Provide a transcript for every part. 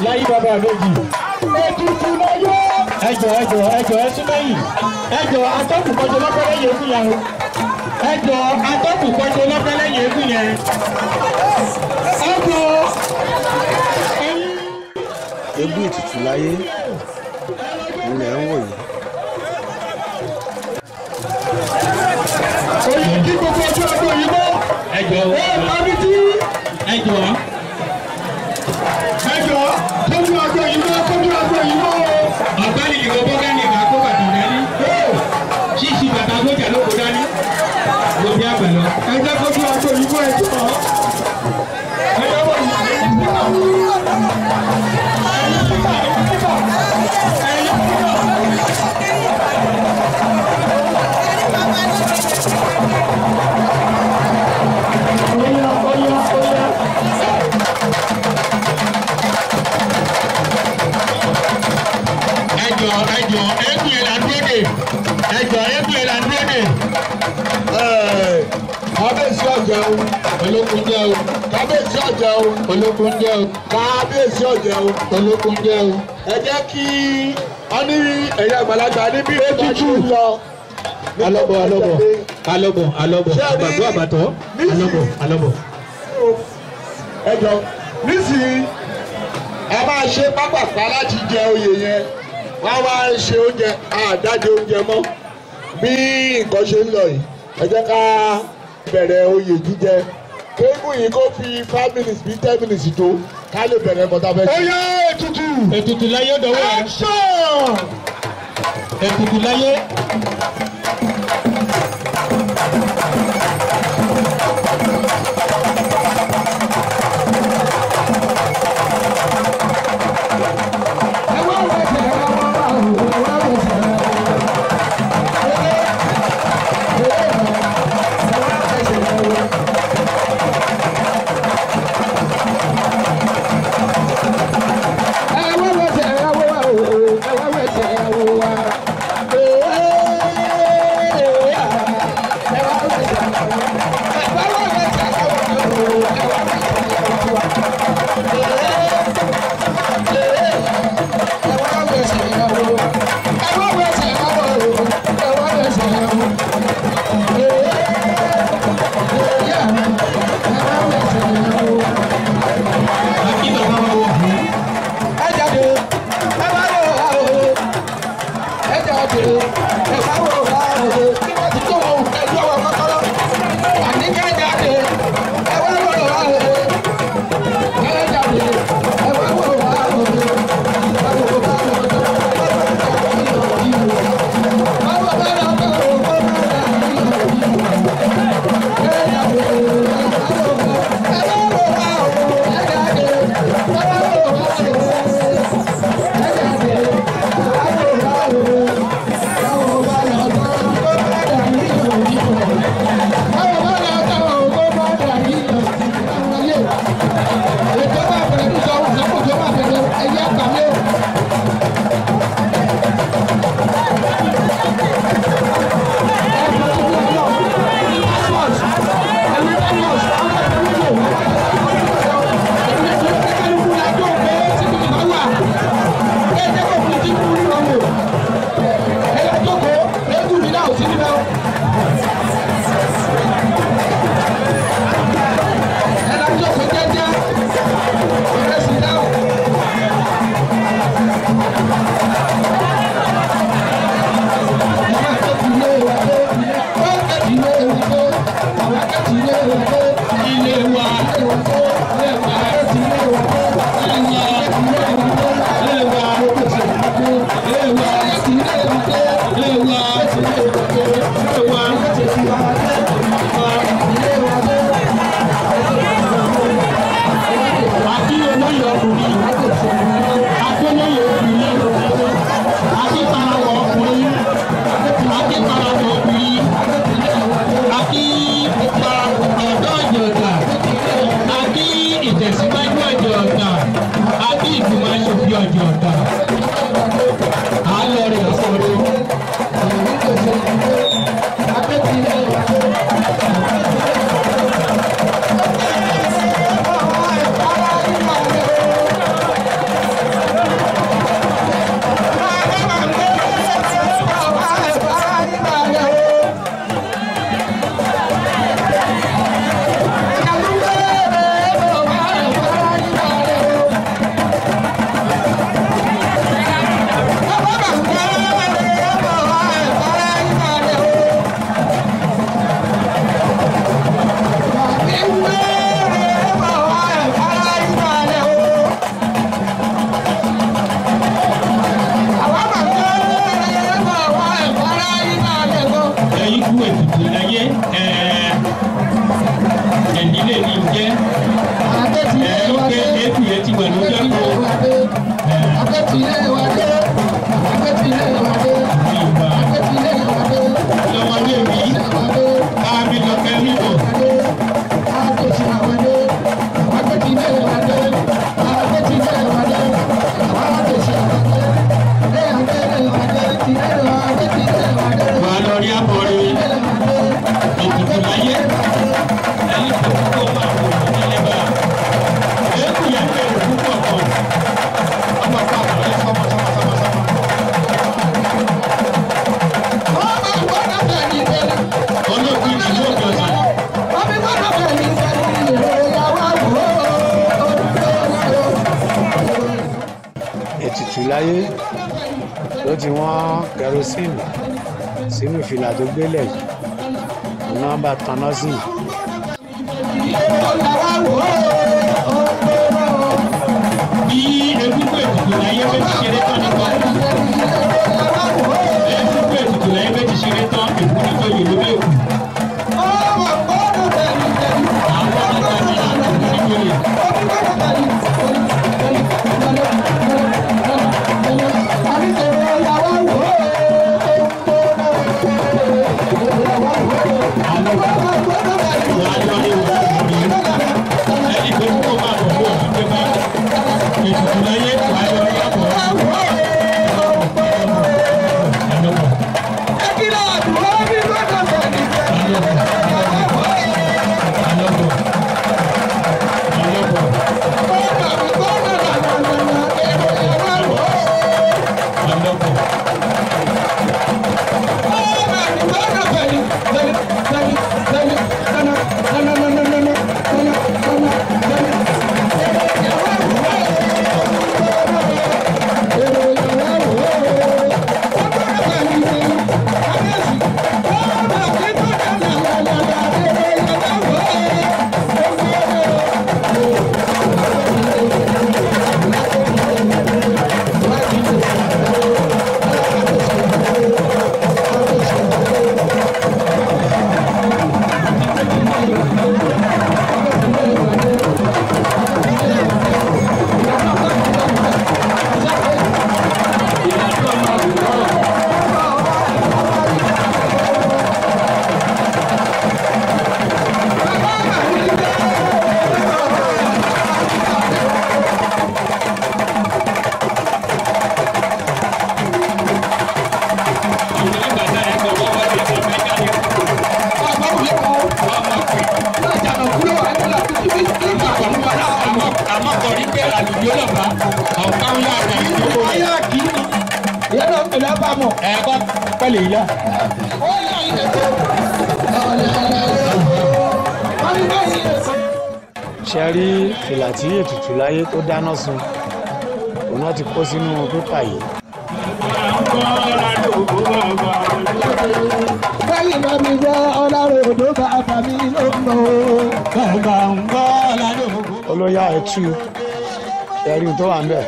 Láyé bàbá méjì. Ètùtù láyé. Ẹjọ ẹjọ ẹjọ ẹsùn mẹ́yìn. Ẹjọ atọ́kùn kọjọ lọ́pẹ́ lẹ́yìn eégún yẹn o. Ẹjọ atọ́kùn kọjọ lọ́pẹ́ lẹ́yìn eégún yẹn. Ẹjọ. Eégún ètùtù láyé ilẹ̀ ń wò yìí. Oye kí gbogbo ojú ọdún yìí mọ́. Ẹjọ. Ẹ parí tí. Ẹjọ. Ẹjọ kójú ọdún yìí mọ́ kójú ọdún yìí mọ́ o. Ọ̀gbẹ́ni ìwọ bọ́gá ni màá kó bàtà dání. Ṣíṣí bàtà sójà ló kó dání. Mo bí àgbẹ̀ lọ. Ẹ jẹ́ kójú ọdún yìí mọ́ ẹjọ́. Ẹjọ́ wọ̀ yìí. Ẹjọ ẹjọ eégún yẹn là ń dúró dè. Ẹjọ eégún yẹn là ń dúró dè. Kábíyèsí ọ̀jẹ̀ o. Olókun jẹ́ o. Kábíyèsí ọ̀jẹ̀ o. Olókun jẹ́ o. Kábíyèsí ọ̀jẹ̀ o. Olókun jẹ́ o. Ẹ jẹ́ kí a ní ẹ̀yà àgbàlagbà níbí Ètùtù. lọ. Alọ́bọ̀ alọ́bọ̀ alọ́bọ̀ alọ́bọ̀ Ṣé ẹ rí àgbàdo àbàtọ́ alọ́bọ̀ alọ́bọ̀. Ẹ jọ nísìnyí a máa ṣe pápápá láti jẹ oyè yẹn wọ́n wá ṣe oúnjẹ àdájọ oúnjẹ mọ́ bí nǹkan ṣe ń lọ yìí ẹ jẹ́ ká bẹ̀rẹ̀ oyè jíjẹ kéégún yìí kó fi 5 minutes bí 10 minutes tó ká lè bẹ̀rẹ̀ nǹkan tá a fẹ́ ṣe. Ó yá ètùtù. Ètùtù láyé dọ̀wọ́ ẹ̀. Action! Ètùtù láyé. Akí bàbá wa wọ̀ fún. Ilé wa. Ilé wa. Ilé wa. Ilé wa. Ilé wa. Ilé wa. Akí olóyè ọkùnrin, akí olóyè obìnrin, akí parawọ̀ ọkùnrin, akí parawọ̀ obìnrin, akí pa ọ̀dọ́ Ilé mi jẹ́ ẹ̀ẹ́dọ́gbẹ́ ètò yẹn ti wà lójú àpò. Lọ́mọdé mi, àmì lọ́kẹ́ mi bọ̀. Wà lọ rí àbọ̀rẹ́ ètùtù láyé ẹni tó kó máa wò nílé bá. Èkó yẹn bẹ̀rù púpọ̀ kan. Ọmọ pa àbọ̀rẹ́ sọmọ sọmọ sọmọ sọmọ. Olóògùn ìdílé òkè ọ̀sán. Ètùtù láyé ló ti wọ́n kẹrosíìnì sínú fìlà tó gbélé yìí, iná bá taná sí i. Bí egúngún ètùtù láyé bẹ́ẹ̀ ti ṣeré tán nípa. Egúngún ètùtù láyé bẹ́ẹ̀ ti ṣeré tán, èkú ní tó yè ló bẹ́ẹ̀ kú. Àwọn ọmọ ní èkú ní tó yè. Wà á lọ rí òkú rí. Ẹni tó kó máa bọ̀ fún òkú pé bá ètùtù láyé wà á lọ rí àbọ̀. Àlọ́bọ̀. Àlọ́bọ̀. Àlọ́bọ̀. Àlọ́bọ̀. Àmọ́ kò rí pé àlùjọ lọ́ba ọ̀gá ńlá àgbà ìdókòwò. Ẹ̀kọ́ pẹ̀lẹ́ yìí la. Ṣe rí fìlà tí ètùtù láyé tó dáná sun, òun náà ti kó sínú pépà yìí. Olóyà ẹtú, ṣe rí ohun tó wà ń bẹ̀.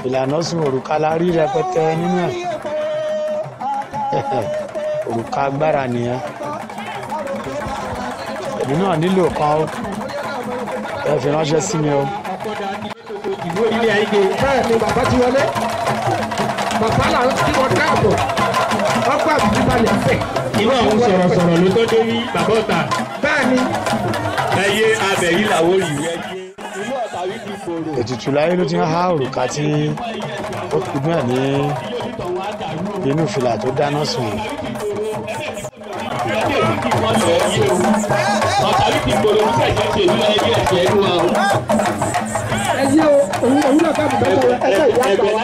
Ìlànà sun òrùka la rí rẹpẹtẹ nínú ẹ̀. Òrùka agbára nìyẹn. Èmi náà nílò kan ó, ẹ fi ránṣẹ́ sí mi o. Bẹ́ẹ̀ ni bàbá ti wọlé, bàbá là ń kí wọn káàbọ̀, ọkọ àbíkí balẹ̀ fẹ̀. Irú àwọn sọ̀rọ̀sọ̀rọ̀ ló tó dé rí bàbá ọ̀tà. Bẹ́ẹ̀ ni. Ẹyẹ abẹ yìí làwọn rí ẹyẹ. Ètùtù láyé ló ti ń há òrùka tí ó fi bẹ́ẹ̀ ní inú fìlà tó dáná sun yìí. Ẹ yé o, òun náà káàbọ̀ bẹ́ẹ̀ lọ, ẹsẹ̀ ìyá àgbà wa.